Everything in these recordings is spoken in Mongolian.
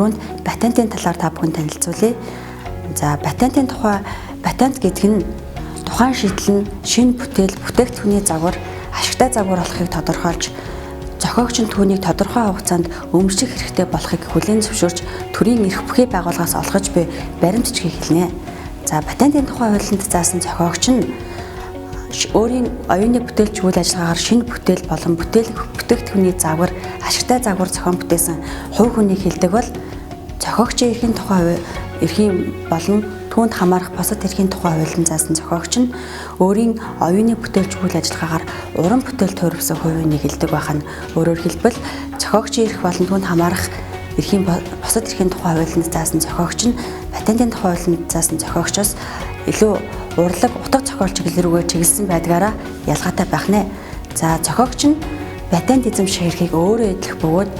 Түрүүнд патентын талаар та бүхэн танилцуулъя. За, патентын тухай, патент гэдэг нь тухайн шийдэл нь шинэ бүтээл, бүтээгдэхүүний загвар, ашигтай загвар болохыг тодорхойлж, зохиогч нь түүнийг тодорхой хугацаанд өмчлөх хэрэгтэй болохыг хүлээн зөвшөөрч, төрийн эрх бүхий байгууллагаас олгож буй баримт бичгийг хэлнэ. За, патентын тухай хуулинд заасан зохиогч нь өөрийн оюуны бүтээлч үйл ажиллагаагаар шинэ бүтээл болон бүтээгдэхүүний загвар, ашигтай загвар зохион бүтээсэн хувь хүнийг хэлдэг бол зохиогчийн эрхийн тухай эрхийн болон түүнд хамаарах бусад эрхийн тухай хуулинд заасан зохиогч нь өөрийн оюуны бүтээлч үйл ажиллагаагаар уран бүтээл туурвсан хувь хүнийг хэлдэг байх нь. Өөрөөр хэлбэл, зохиогчийн эрх болон түүнд хамаарах эрхийн бусад эрхийн тухай хуулинд заасан зохиогч нь патентын тухай хуулинд заасан зохиогчоос илүү урлаг, утга зохиол чиглэл рүүгээ чиглэсэн байдгаараа ялгаатай байх нэ. За, зохиогч нь патент эзэмших эрхийг өөрөө эдлэх бөгөөд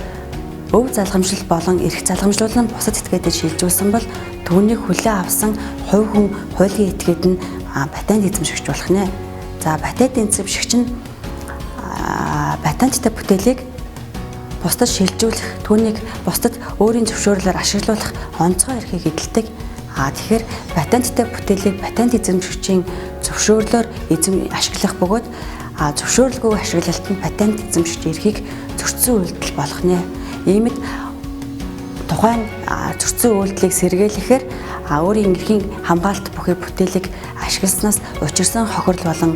өв залгамжлал болон эрх залгамжлуулан бусад этгээдэд шилжүүлсэн бол түүнийг хүлээн авсан хувь хүн хуулийн этгээд нь патент эзэмшигч болох нэ. За, патент эзэмшигч нь патенттай бүтээлийг бусдад шилжүүлэх, түүнийг бусдад өөрийн зөвшөөрлөөр ашиглуулах онцгой эрхийг эдэлдэг. Тэгэхээр патенттай бүтээлийг патент эзэмшигчийн зөвшөөрлөөр эзэм ашиглах бөгөөд зөвшөөрлгүй ашиглалт нь патент эзэмшигч эрхийг зөрчсөн үйлдэл болох нэ. Иймд тухайн зөрчсөн үйлдэлийг сэргийлэхээр өөрийн эрхийн хамгаалалт бүхий бүтээлийг ашигласнаас учирсан хохирол болон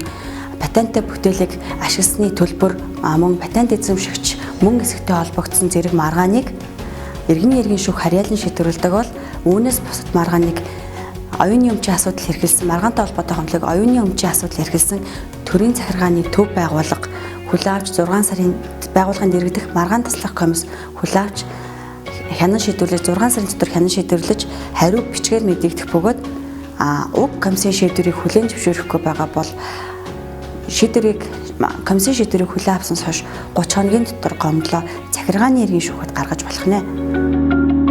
патенттай бүтээлийг ашигласны төлбөр, мөн патент эзэмшигч мөн эсэгтэй холбогдсон зэрэг маргааныг иргэний иргэн шүүх харьяалан шийдвэрлэдэг бол үүнээс бусад маргааныг оюуны өмчийн асуудал хэрэгэлсэн, маргаантай холбоотой хомлог оюуны өмчийн асуудал хэрэгэлсэн төрийн захиргааны төв байгууллага хүлээн авч 6 сарын байгууллагын дэргэдэх маргаан таслах комисс хүлээн авч хянан шийдвэрлэж, 6 сарын дотор хянан шийдвэрлэж, хариу бичгээр мэдэгдэх бөгөөд уг комиссийн шийдвэрийг хүлээн зөвшөөрөхгүй байгаа бол шийдвэрийг комиссийн шийдвэрийг хүлээн авсанаас хойш 30 хоногийн дотор гомдлоо захиргааны иргэн шүүхэд гаргаж болох нэ.